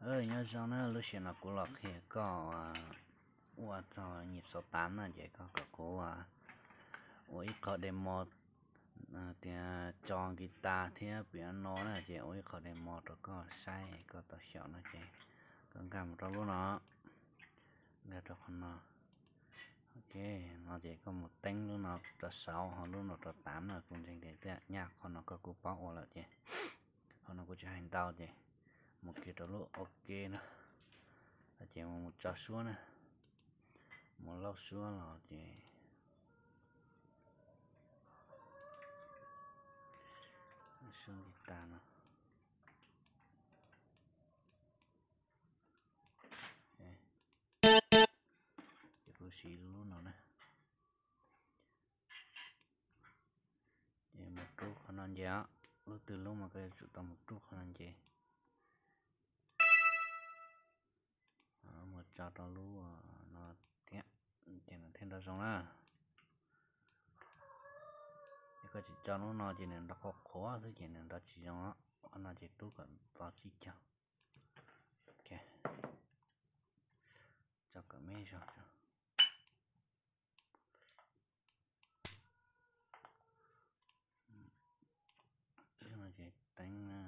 Nyob zoo na, lub sij hawm no kuv los qhia koj ua txog nhịp số tám na, ces koj kom kuv ua ib qho demo tias tso guitar thiab piano na, ces ua ib qho demo rau koj saib koj tau xyaum no ces koj nkag mus rau lub no, nkag rau qhov no. Ok, no ces koj mus teeb lub no rau sáu, ho lub no rau tám na, kuv ntseeg tias nyaj qhov no koj kuj paub ua lawm ces qhov no kuv tsis hais ntau ces mus kiag rau lub ok na, ces mus tso suab na, mus lauj suab los ces suab guitar no. Ces kuv siv lub no na. Ces mus rub qhov no nce os, lub twg lub mas koj yuav tsum tau mus rub qhov no nce. Mus tso rau lub no thiab, ces nws thiaj nrov zoo na. Ces koj tsis tso lub no ces nws nrov qhuav qhuav xwb ces nws nrov tsis zoo. Qhov no ces rub kom txog tsib caug. Ok, tso kom me zog tso. Ces teeb na.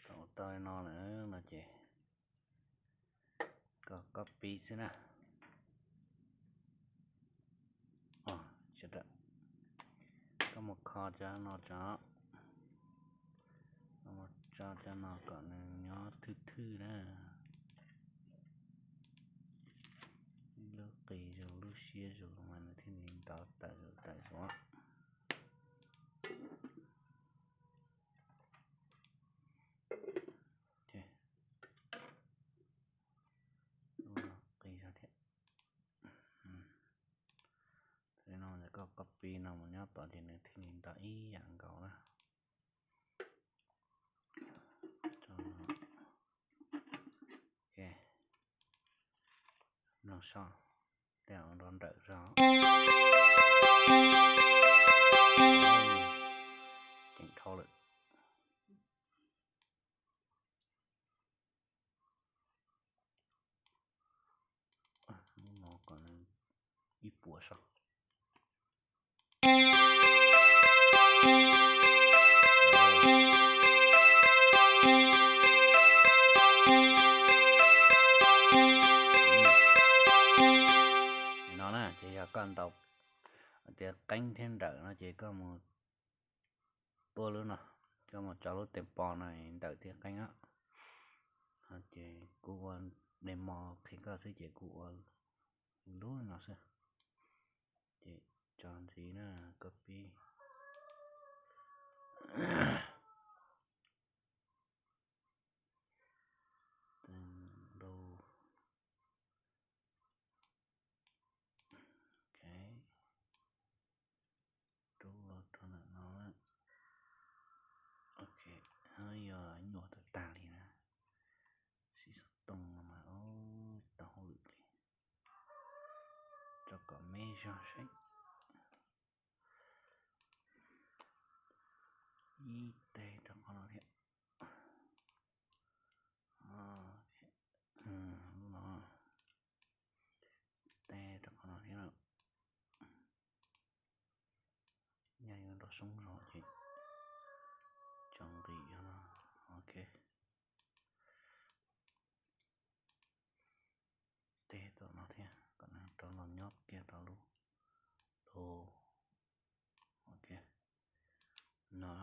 Thaum tau li no lawm no ces koj copy xwb na. Koj mus kho cov no tso, koj mus tso cov no kom nws nyob thwj thwj na. Ib lub qis zus lub siab zus mas nws thiaj li nrov tawm zus tawm zus. Qis zog thiab. Thaum no koj copy no mus nyob tod ces nws thiaj li nrov ib yam nkaus na. Ok, mloog soj, tej zaum nrov nrawm zog. Ceev dhau lawm. Lub no kom nws ib puas soj. No na ces yog koj ntaus tias qeeb thiab nrawm no ces koj mus tua lub no, koj mus tso lub tempo no nrawm thiab qeeb os. Ces kuv ua demo qhia koj xwb ces kuv ua lub no xwb. Ces tso ntxiv na, copy. Ok, rub los rau ntawm no. Ok, yog nyuaj tag tag li na. Siv xov tooj no mas tau hauj lwm li. Tso kom me zog saib. Ib teg rau qhov no thiab. Lub no, ib teg rau qhov no thiab. Nyaj yuav nrov soob zog ces tso nqis no. Ok, teg tom no thiab kom nws rov los nyob kiag rau lub, ok, no.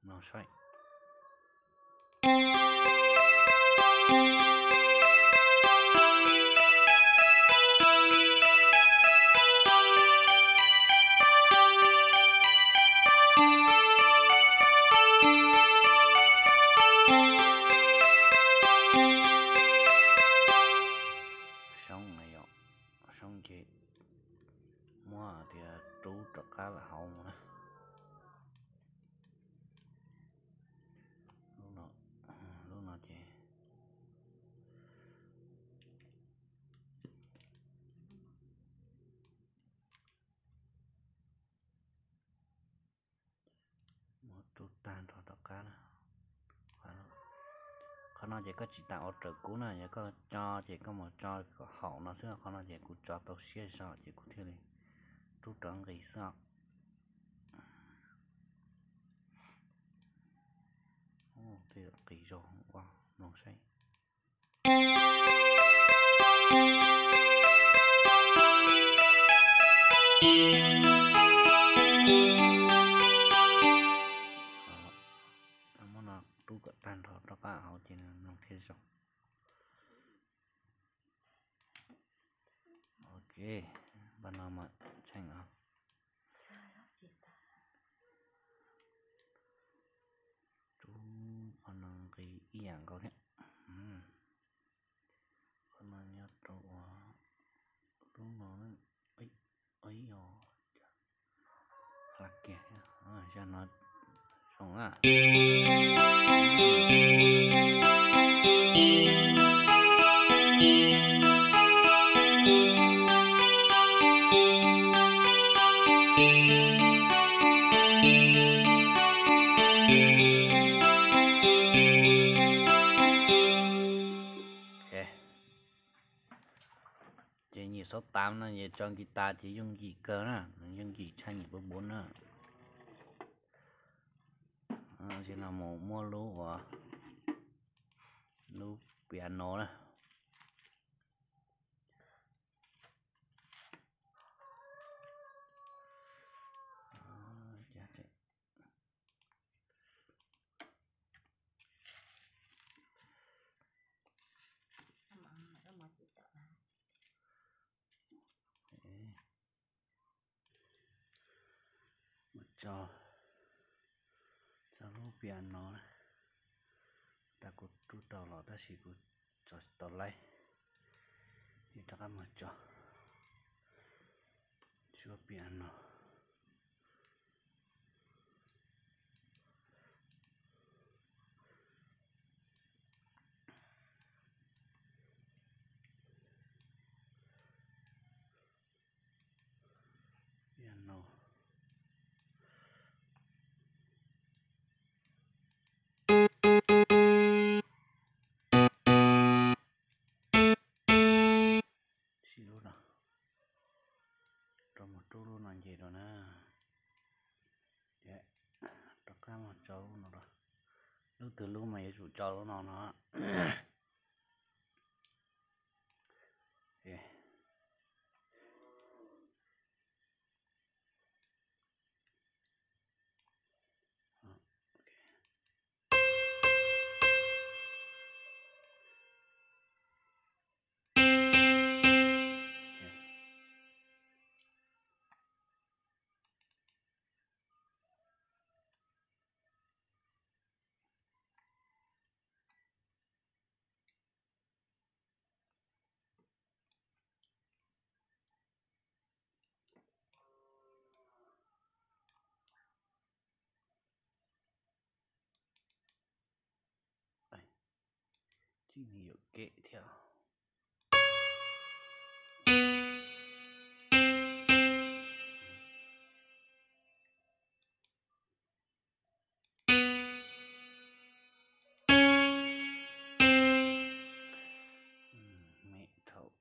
Mloog saib. Soob na yom. Ces muab tias rub rov qab lam hauv mus na. Lub no, lub no ces muab rub tag nrho rov qab na. Qhov no ces koj tsis tas ua raws kuv na, yog koj tso ces koj mus tso kom haum no xwb, qhov no ces kuv tso tau siab zog ces kuv thiaj li rub rov nqis xwb os. Tej qis zog ua mloog saib. Muab no rub kom tag nrho rov qab hauv ces mloog thiaj zoo. Ok, npaj no mas tseem os. Rub qhov no nqis ib yam nkaus thiab. Qhov no nyob rau ua lub no, ib os, hla kiag, zaj no zoo na. Ces nyuam xauv tav no es tso guitar ces yooj yim kawg na, yooj yim tshaj nyuam npua npua na. Ces no mus muab lub uas lub piano na. Mus tso, tso lub piano na. Tas kuv rub tau los tab sis kuv tso tsis tau laib, ces rov qab mus tso suab piano. Piano. Sim lub no, rau mus rub lub no nce rau na. Ces rov qab mus tso lub no rau. Lub twg lub mas yuav tsum tso lub no no. Tsis me nyuam kev thiab. Me thaum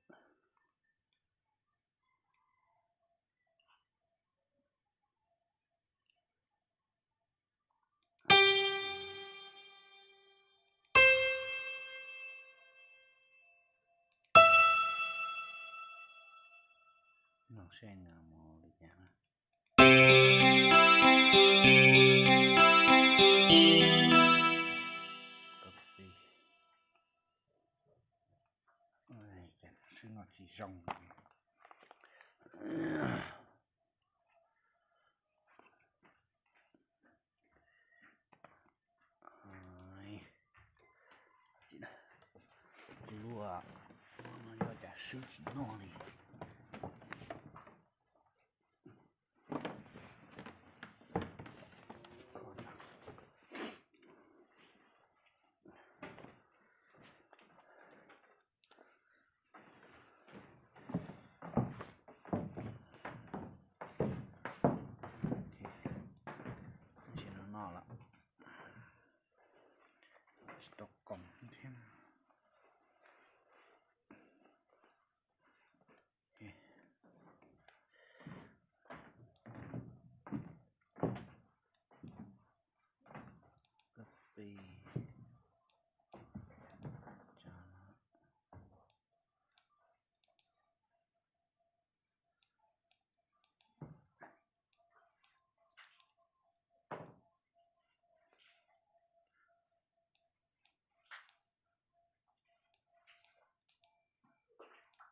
no seb nws mus li cas na. Copy. Ai, cas sib no tsis zoo. Kuv lub no yog cas swb tsis noj li. Tsis tau qoom thiab. Copy.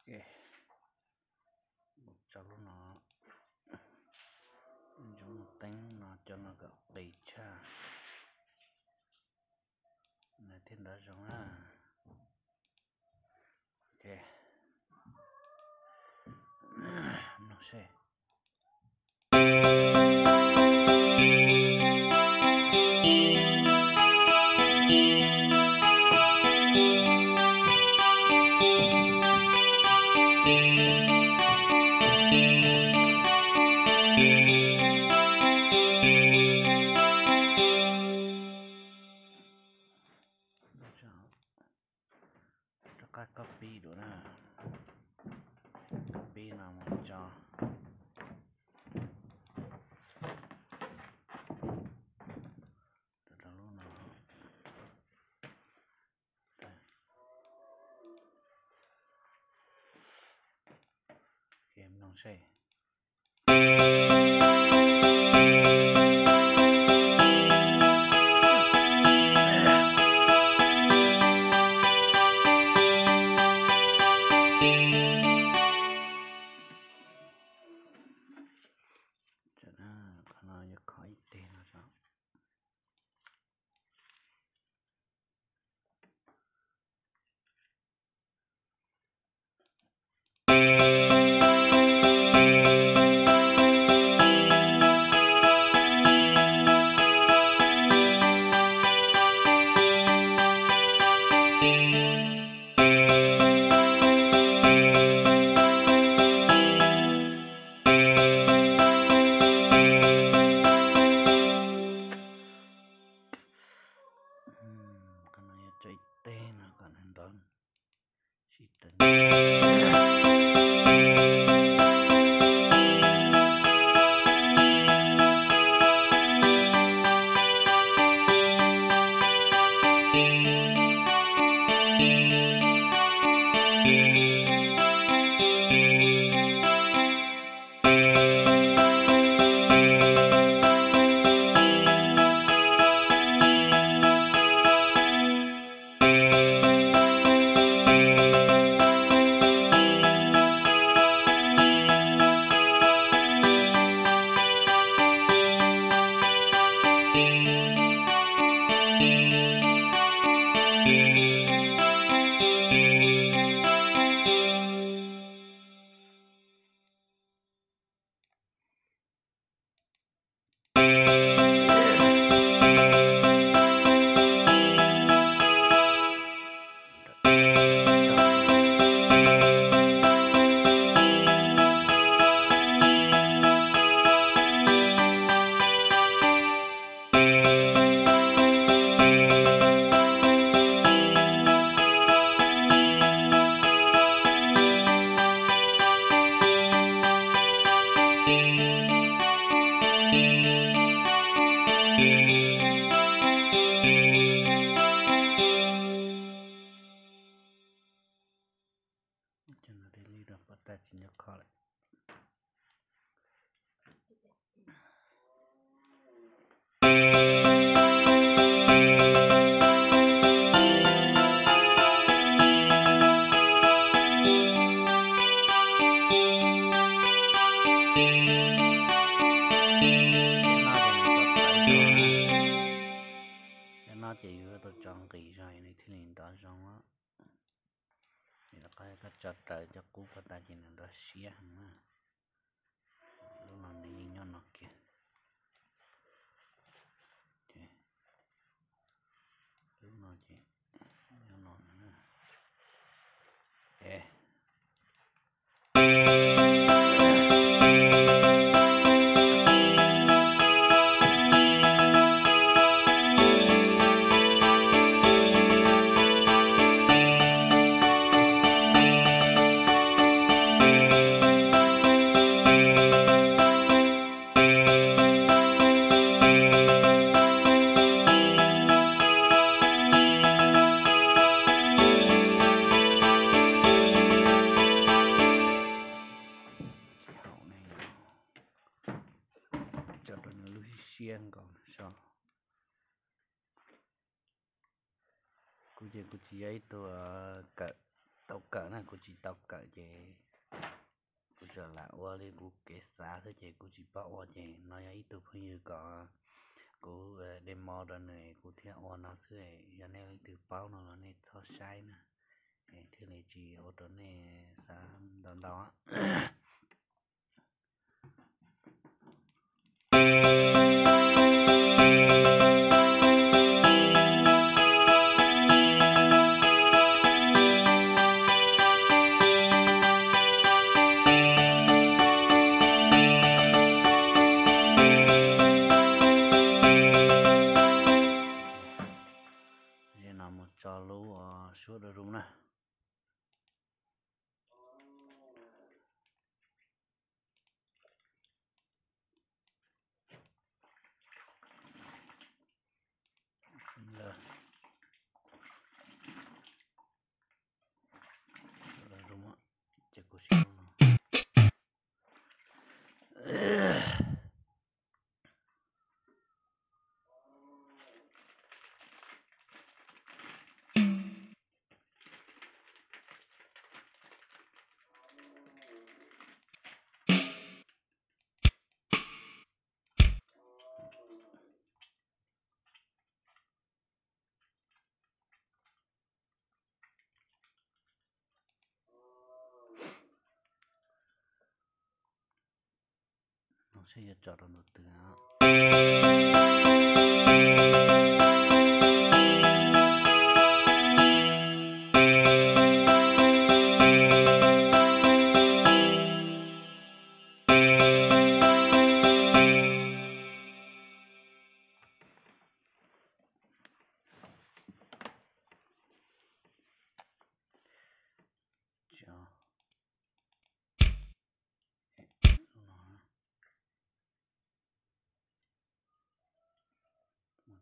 Ok, mus tso lub no, ntsoov mus teeb no cov no kom qis tshaj, nws thiaj nrov zoo na. Ok, mloog seb. Rov qab copy dua na. Copy no mus tso rau lub no. Ok, mloog seb. Qhov no yuav kho ib teg no tso. Qhov no yuav tso ib teg no kom nws nrov sib tw. Cov no deb li rau pov tag tsis nyob kho lawm. Cov no ces yus yuav tau tso nqis zog nws thiaj li nrov zoo. Ces rov qab koj tso raws cov qub pov tag ces nws nrov siab heev na. Lub no nws yeej nyob no kiag. Lub no ces nyob no na. siab nkaus so. Kuv ces kuv tsis yog ib tug kawm, tau kawm na, kuv tsis tau kawm ces kuv tsuas lam ua li kuv kev xav xwb ces kuv tsis paub ua ces no yog ib tug phooj ywg kom kuv demo rau nws kuv thiaj ua no xwb. Yog nej leej twg paub no los nej txhob saib na, thiaj li tsis ua rau nej xav ntau ntau. Zim no mus tso lub suab dua zoo na. Seb yuav tso rau ntu twg.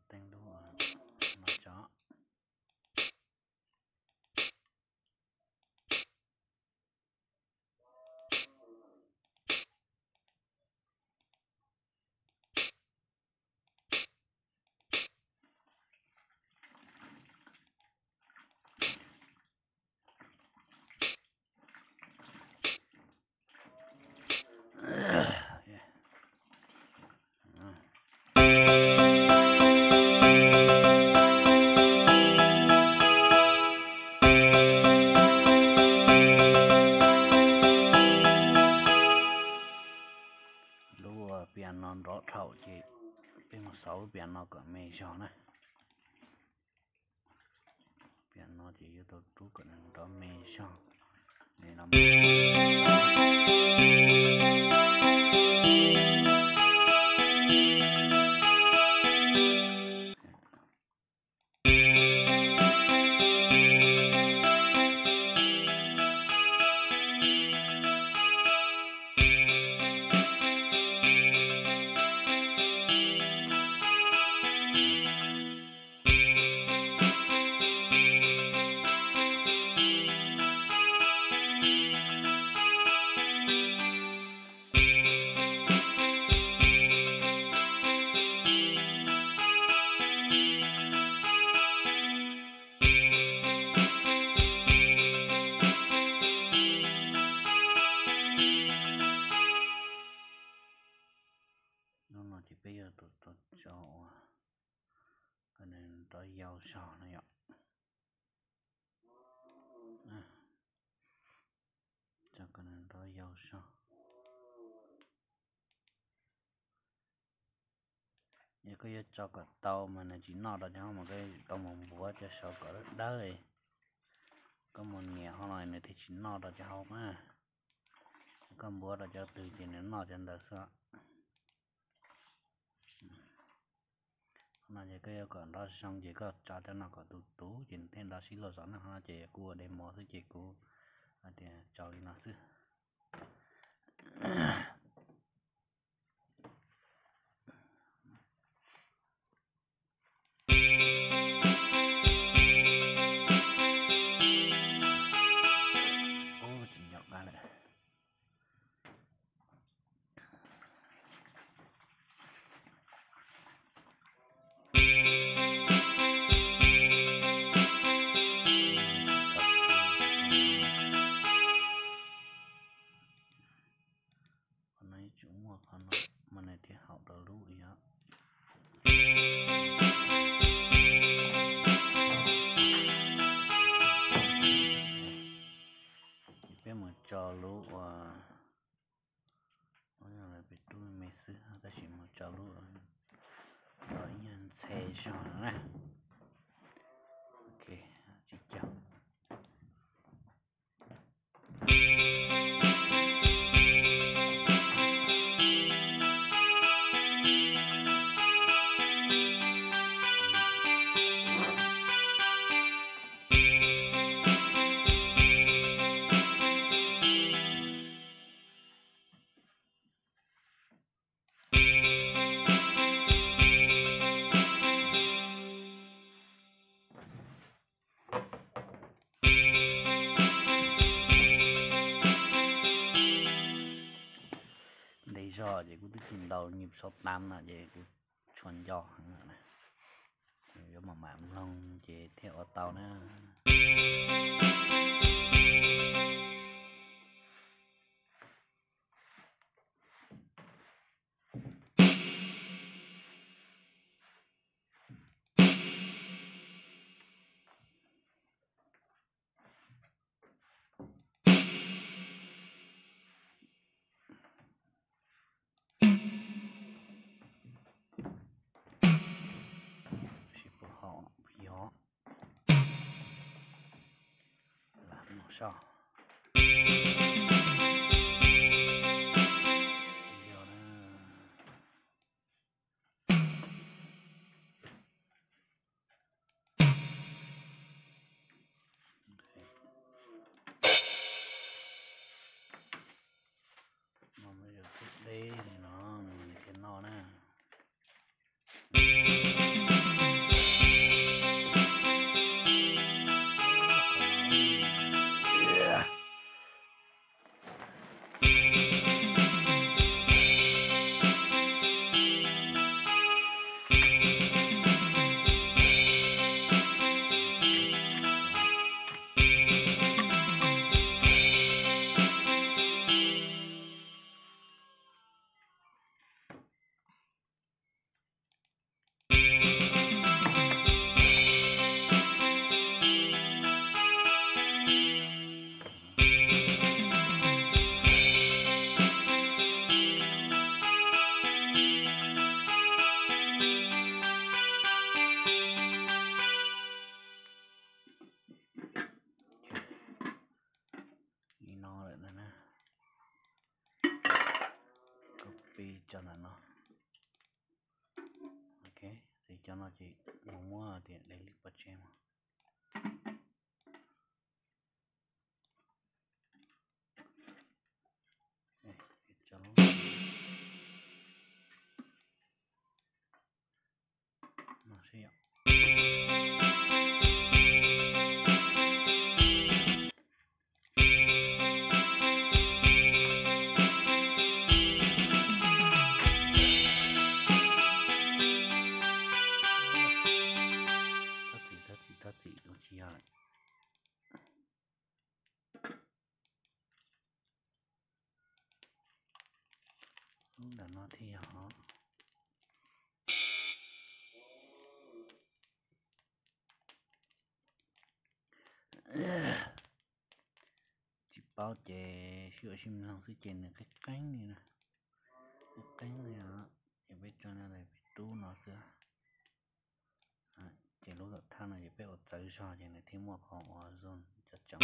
Teeb lub no tso. Lub piano nrov dhau ces peb mus xauv lub piano kom me zog na. Piano ces yuav tau rub kom nws nrov me zog. Hnub no ces peb yuav tau tso ua kom nws nrov yau zog no yom. Tso kom nws nrov yau zog. Yog koj yuav tso kom tau mas nws tsis noj rau cov hauv mas koj tau mus npuav cov saud kom dawb dawb. Koj mus nias hauv no nws thiaj tsis noj rau cov hauv na. Koj npuav rau cov twg ces nws noj cov ntawd xwb. Qhov no ces koj yuav kom nrov zoo ces koj tso cov no kom tus tus ces nws thiaj nrov sib luag zog na. Qhov no ces kuv ua demo xwb ces kuv hais tias tso li no xwb. Ub, tsis nco qab lawm. Qhov no mas nws thiaj haum rau lub yog. Ces peb mus tso lub uas, peb rub me xwb, tab sis mus tso lub ib nyuag ntxhe zog no na. Ok, tsis caug. Ntev zog ces kuv twb tsis ntaus nyuj sau tam no ces kuv tshua nco heev lawm na. Yuav mam mam mloog ces thiaj ua tau na. Seb puas haum, yog. Lam no soj. Tsis yog na. No mas yog tib deb li no, nws thiaj noj na. Li no lawm ntag na. Copy tso ntawm no. Ok, ces cov no ces mus muab tias delete pov tseg mus. Cov lub no seb yom. Thab txim, thab txim, thab txim, ua tsis yog lawm. Lub ntawm no thiaj yog. Tsis paub ces sib ua sib mloog xwb ces nws qeeb qeeb li na. Qeeb qeeb li os. Ces peb tso no, peb rub no xwb. Ces lub tom thawj no ces peb ua txawv zog ces nws thiaj muaj qhov uas zoom cov tsoom.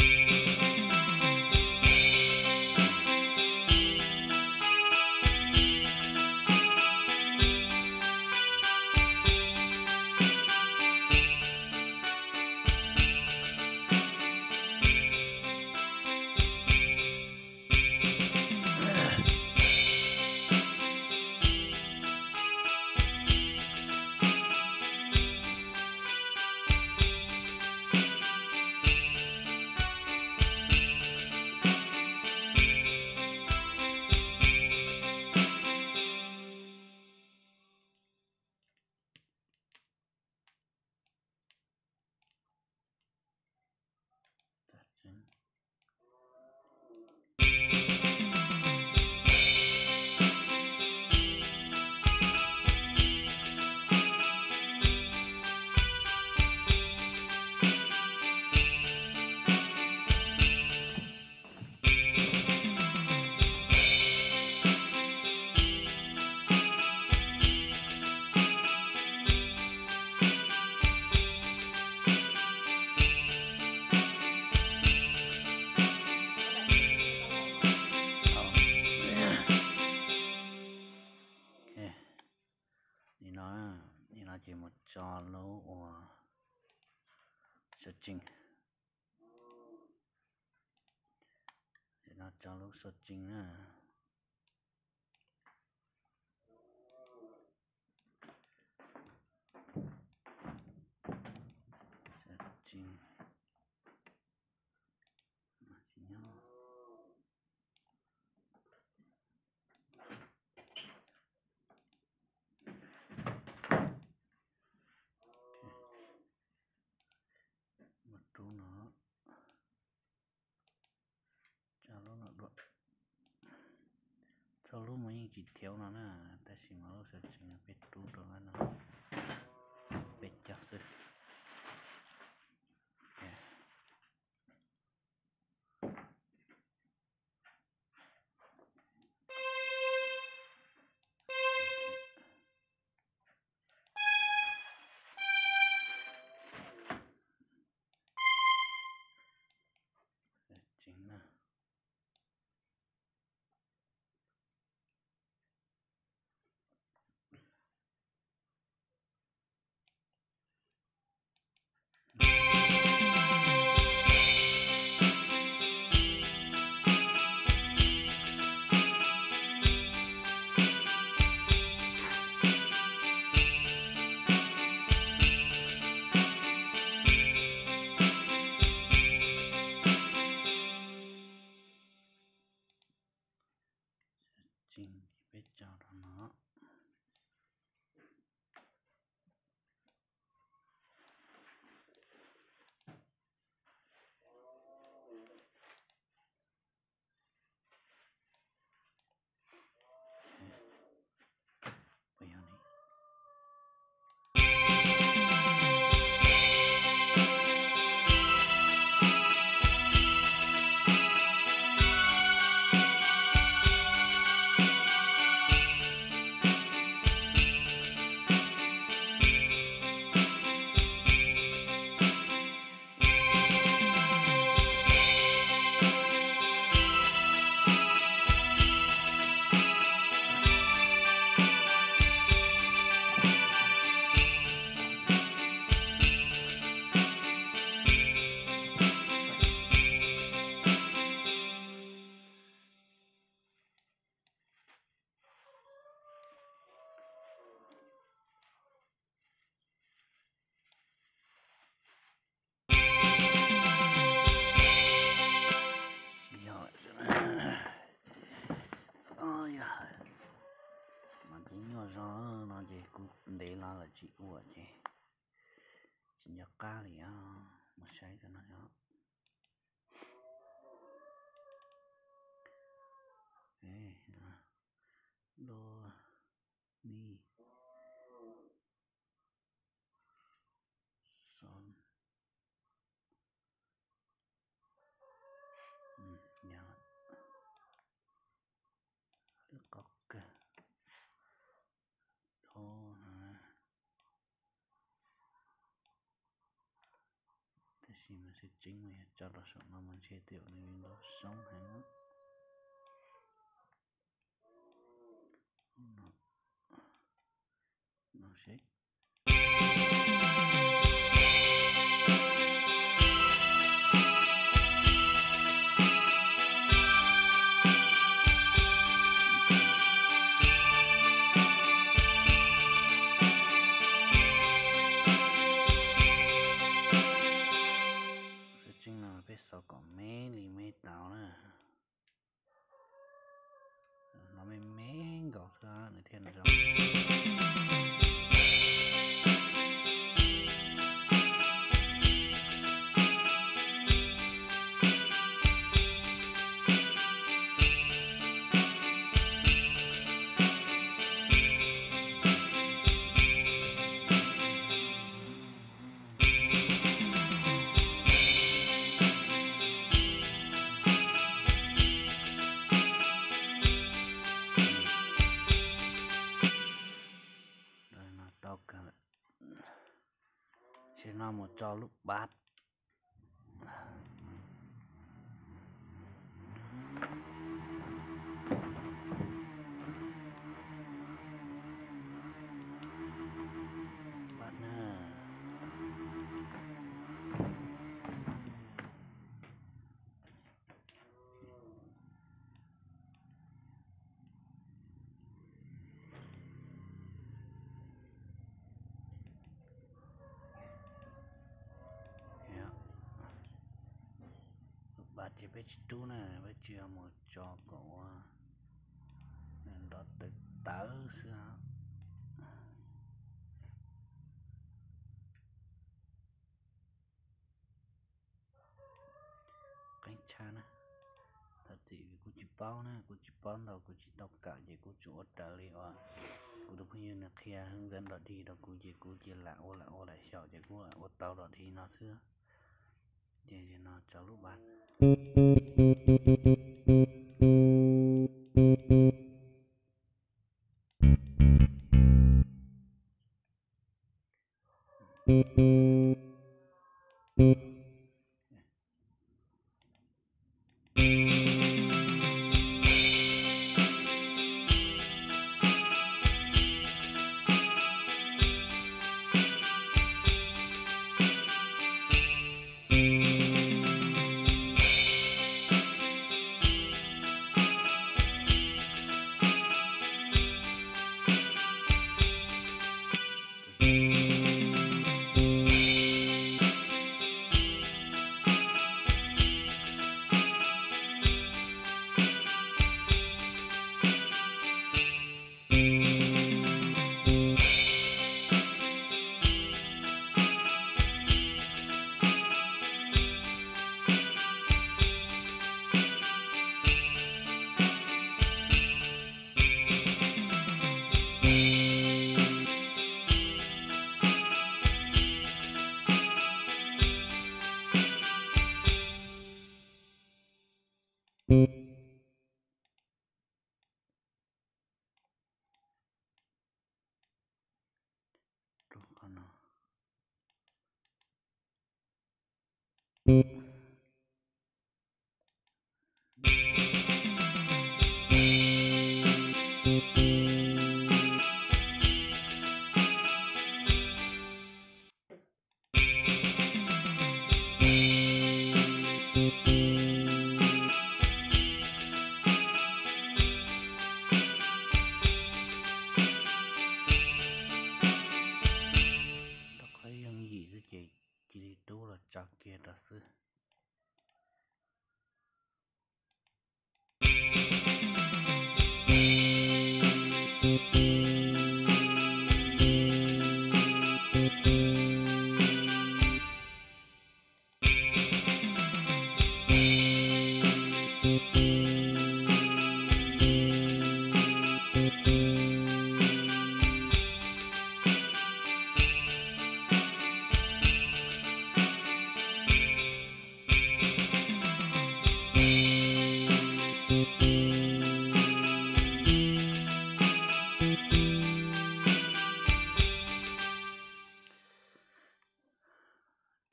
Xov tsees. Ces no tso lub xov tsees na. Xov tsees. Tsis nyob. Mus rub no. Tso lub no dua. Txhua lub mas yeej tsis thiav no na, tab sis mas lub xov tsees no peb rub rau lawm no, peb cog xwb. Tsees na. Tsees ces peb tso rau no. Tsis yog lawm. Yog no ces nyuaj zog no ces kuv ntev los lawm tsis ua ces tsis nco qab li os. Mus saib rau no os. Lub mi xo. Yog lub qhov kawg. Do no. Tab sis mas xov tsees mas yog tso rau saum no mas ntshe tej zaum nws li ntau xoob heev. No seb. Xov tsees no peb xov kom me li me tau na. No me me nkaus xwb nws thiaj zoo. Tau kawg lawm. Tam sim no mus tso lub bass. Bass na. Ces peb tsis rub na, peb tsuas yog mus tso kom ua nrov tawv tawv xwb. Qeeb tshaj na, thov txim vim kuv tsis paub na, kuv tsis paub ntau kuv tsis tau kawm ces kuv tsuas ua raws li uas kuv tus phooj ywg nws qhia heev ntawd nrov dig rau kuv ces kuv cia li lam ua lam ua lam xyaum ces kuv ua tau nrov dig no xwb. Ces no tso lub bas. Rau qhov no. Rau qhov yooj yim xwb ces cia li rub los tso kiag rau xwb.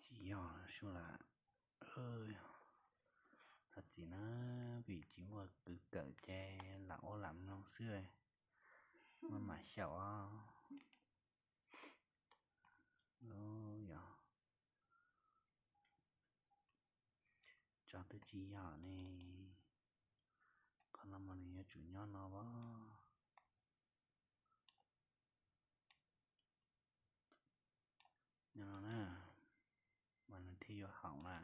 Tsis yog su las, thov txim na, vim tsis muaj kwv kawm ces lam ua lam mloog xwb, maj mam xyaum os. Yog tso twb tsis yog ne, qhov no mas nws yuav tsum nyob no as. Nyob no na, mas nws thiaj yuav haum na.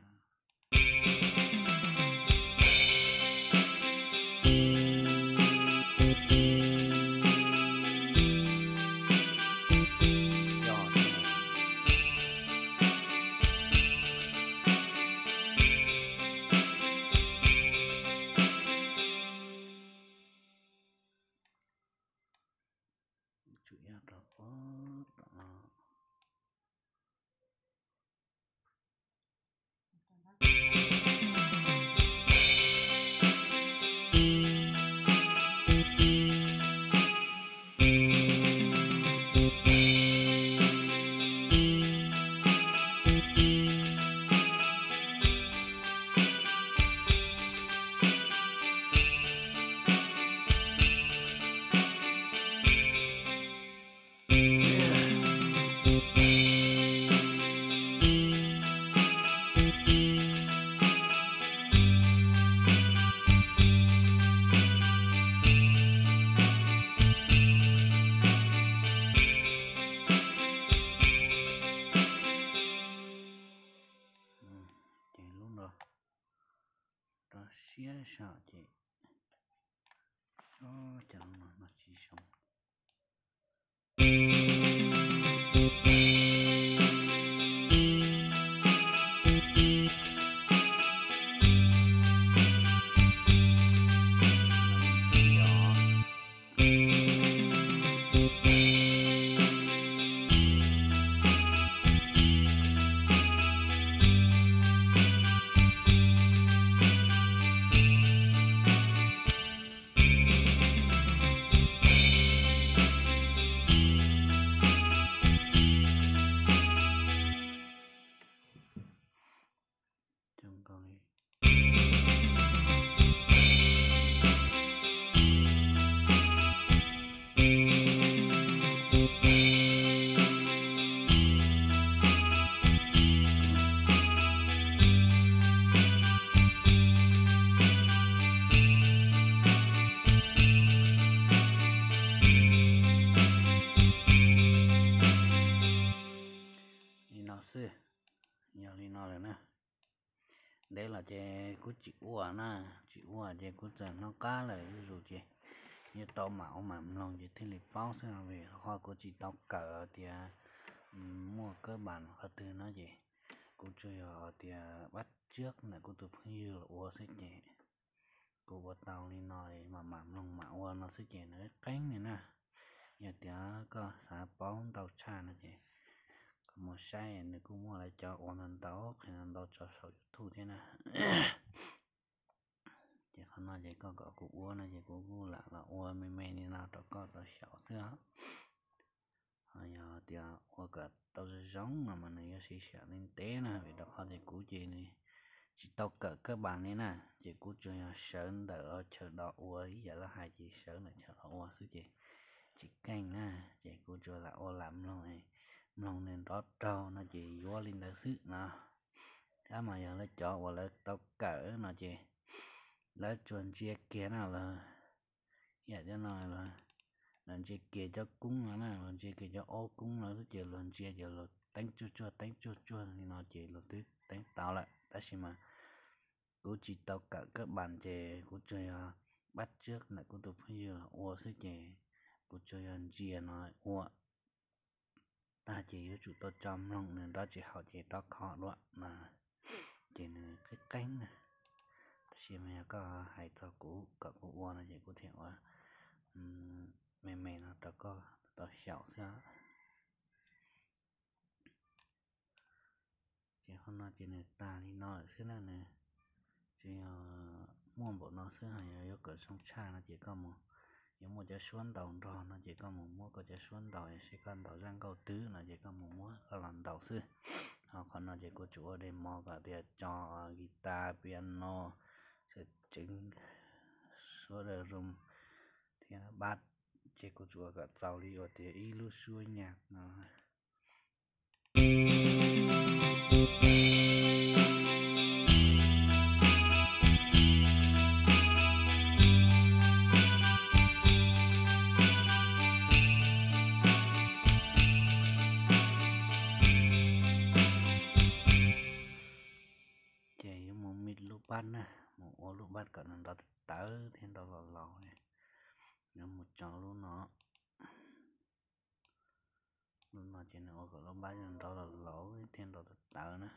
Tsum yog rau pem tom no. xyoo. Li no xwb, yog li no lawm na. Ntev los ces kuv tsis ua na, tsis ua ces kuv txawm hnov qab lawm zuj zus ces yuav tau mam ua mam mloog ces thiaj li paub xwb, vim qhov kuv tsis tau kawm tias muaj kab npas qhov twg no ces kuv tsuas yog tias pab tsiab ntawm kuv tus phooj ywg los ua xwb ces kuv ua tau li no mam mam mloog mam ua no xwb ces nws qeeb li na. Yog tias koj xav paub ntau tshaj no ces koj mus saib nws kuj muaj lawv cov ua ntau ntau qhia ntau tso saum YouTube thiab na. Ces qhov no ces koj kom kuv ua no ces kuv kuj lam los ua me me li no rau koj tau xyaum xwb os. Ho yog tias ua kom tau zoo zoo no mas nws yuav siv sij hawm li ntev na, vim rau qhov tias kuv ces nws tsis tau kawm kab npas li na, ces kuv tsuas yog sawv ntawm chaw do ua ib yam li hais ces sawv ntawm chaw do ua xwb ces tsis keej na, ces kuv tsuas lam ua lam mloog, mloog nws nrov raug no ces yuav li ntawd xwb no. Tab mas yog lawv cov uas lawv tau kawm no ces lawv tsuas ntsia kiag na los, ib yam cov no los, luag ntsia kiag cov koob no na, luag ntsia kiag cov ob koob no xwb ces luag ntsia ces luag teeb tsuag tsuag teeb tsuag tsuag li no ces luag twb teeb tau lawm. Tab sis mas kuv tsis tau kawm kab npas ces kuv tsuas yog pab tsiab ntawm kuv tus phooj ywg los ua xwb ces kuv tsuas yog ntsia no ua tag ces yuav tsum tau tso mloog nws nrov tsis haum ces rov kho dua no, ces nws qeeb qeeb na. Tab sis mas yog koj hais txog kuv kom kuv ua no ces kuv thiaj ua me me no rau koj tau xyaum xwb. Ces qhov no ces nws tag li no lawm xwb na, nws tsuas yog muaj npaum no xwb, ho yog yuav kom zoo tshaj no ces koj mus, yuav muaj cov suab ntaus nrog no ces koj mus muab koj cov suab ntaus, seb koj ntaus zaj nkauj twg no ces koj mus muab koj los ntaus xwb. Ho qhov no ces kuv tsuas ua demo kom tias tso guitar, piano, xwm tseev, suab dawm roos thiab bass, ces kuv tsuas ua kom txaus li uas tias ib lub suab nyaj no. Ces yuav mus mix lub bass na, mus ua lub bass kom nws nrov tawv thiab nrov laus laus. Yuav mus tso lub no, lub no ces nws ua kom lub bass nrov laus laus thiab nrov tawv tawv na.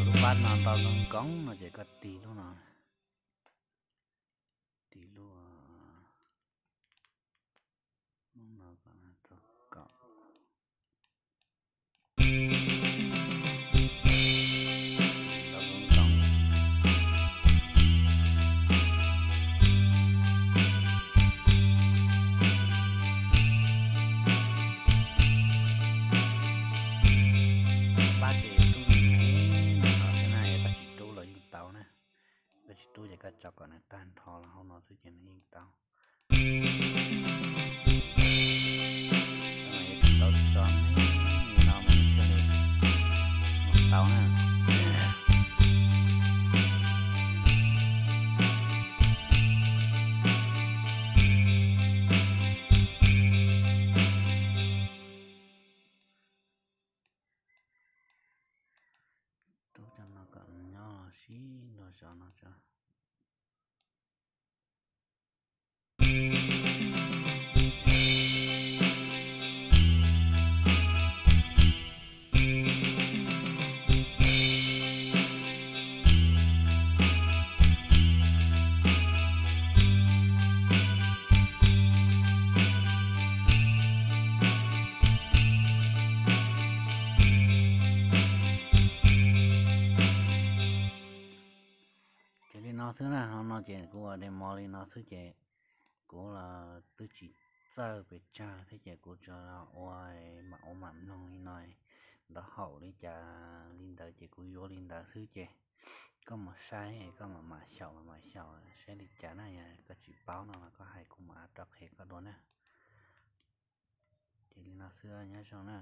Lub pab no nto nkoos nkoos no ces koj tig lub no, tig lub, lub no kom tau kaum. Pab ces tub me me no xwb na, yog koj tsis rub los yeej tau na. Koj tsis rub ces koj tso kom nws tag nrho los hauv no xwb ces nws yeej tau. Tau tso li no mas thiaj li mus tau na. Rub cov no kom nyob sib nrog zov no tso. Ces li no xwb na, hauv no ces kuv ua demo li no xwb ces kuv los twb tsis txawj pes tsawg thiab ces kuv tsuas ua mam ua mam mloog li no, nrov haum li cas li ntawd ces kuv yuav li ntawd xwb ces koj mus saib koj mam mam xyaum mam mam xyaum saib li cas na, yog koj tsis paub no los koj hais kuv mam rov qhia koj dua na. Ces li no xwb, nyob zoo na.